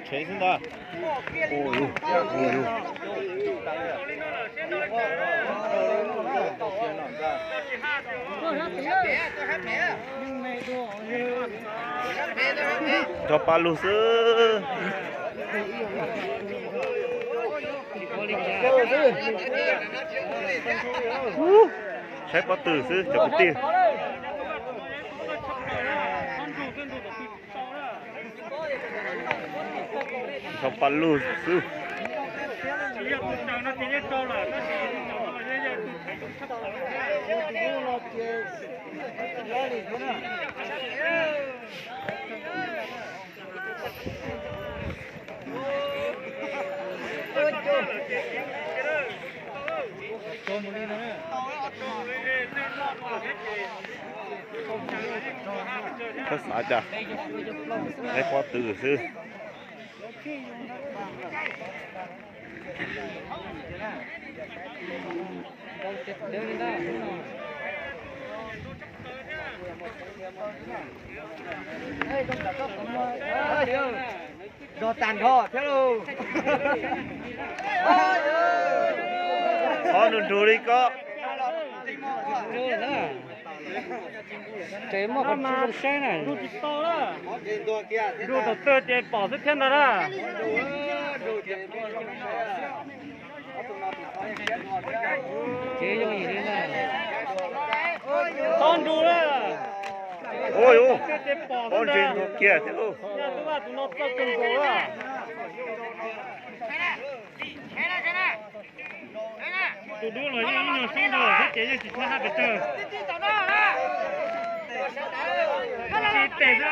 Tsev xwb ntag. Ua yus, ua yus. Nrog pab lug xwb. Saib pob tw xwb cov kwv tij. Nrog pab lug xwb. Koj xav cas? Saib pob tw xwb. Zog tag nrho thiab lauj. Qhov nrug nrug li koj. Tsev muaj qhov tsis zoo saib na. Nrug tom twg ces pom xwb thiab ntag na. Tsev zoo yim li na. Txhob nrug na. Ua yus, pob ntseg ntuag kiag thiab lauj. Yog tus vaj tus no txawj kawg nkaus na. Tus dub los yeej ib nyuag soob ntau thiab ces yeej tsis tshua haj pes tsawg. Tsis tes xwb.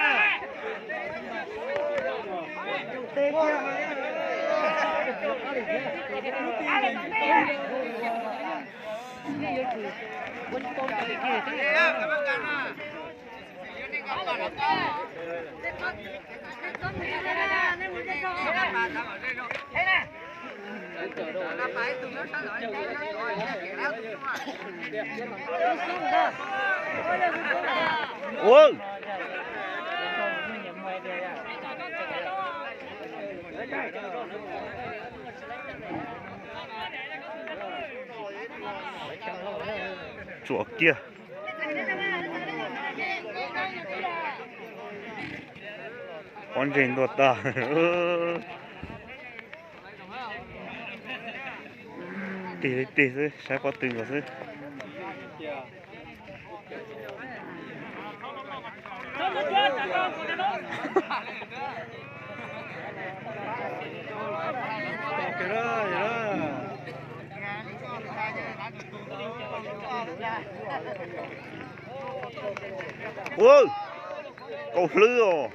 Ua, tsuam kiag. Pob ntseg ntuag tag. Tig li tig xwb, saib pob tw nkaus xwb. Ua, kaus hlwb os.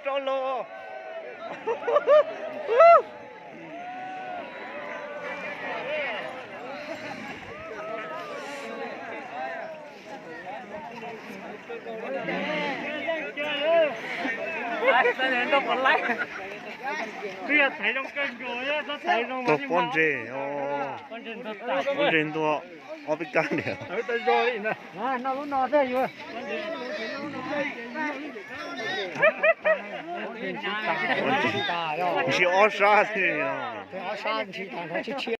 Rau los. Twb yog thaiv zoo kawg nkaus, txhob thaiv zoo. Pob ntseg, pob ntseg ntuag ob peb kab niam. Ntshis ob sab xwb.